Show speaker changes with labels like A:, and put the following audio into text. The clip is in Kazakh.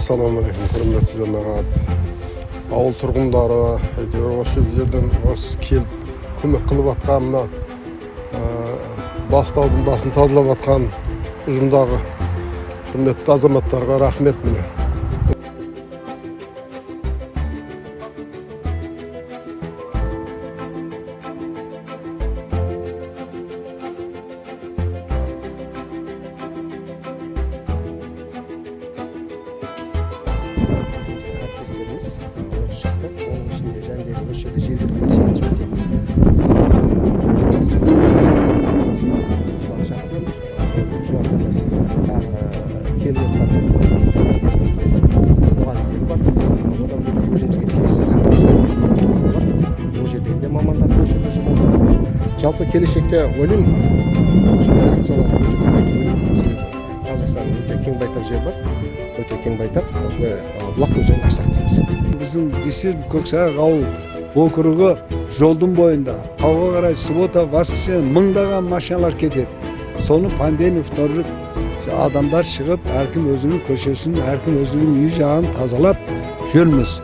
A: Ассалаумағалейкум, құрметті жамағат, ауыл тұрғындары, әйтеуір осы жерден осы келіп көмек қылып жатқан, мына бастаудың басын тазалап жатқан ұжымдағы құрметті азаматтарға рахмет, міне.
B: Өзіміздің әріптестеріміз 30 шақты, оның ішінде жәндегі осы жерде жергілікті сегізінші мектеп, басқа жас мектеп оқушыларын шақырамыз. Оқушылар, тағы келіп жатқан мұғалімдер бар. Одан бөлек өзімізге тиесілі су торабы бар, ол жерден де мамандар осы жерге жұмылдырдық. Жалпы келешекте ойлаймын, осындай акциялар өте көбейді деп ойлаймын, себебі Қазақстанда өте кең байтақ жер бар, өте кең байтақ. Осындай бұлақ көздерін ашсақ дейміз.
C: Біздің действительно Көксайық ауыл округі жолдың бойында, тауға қарай суббота, воскресенье мыңдаған машиналар кетеді. Соны понедельник, вторник адамдар шығып, әркім өзінің көшесін, әркім өзінің үй жағын тазалап жүрміз.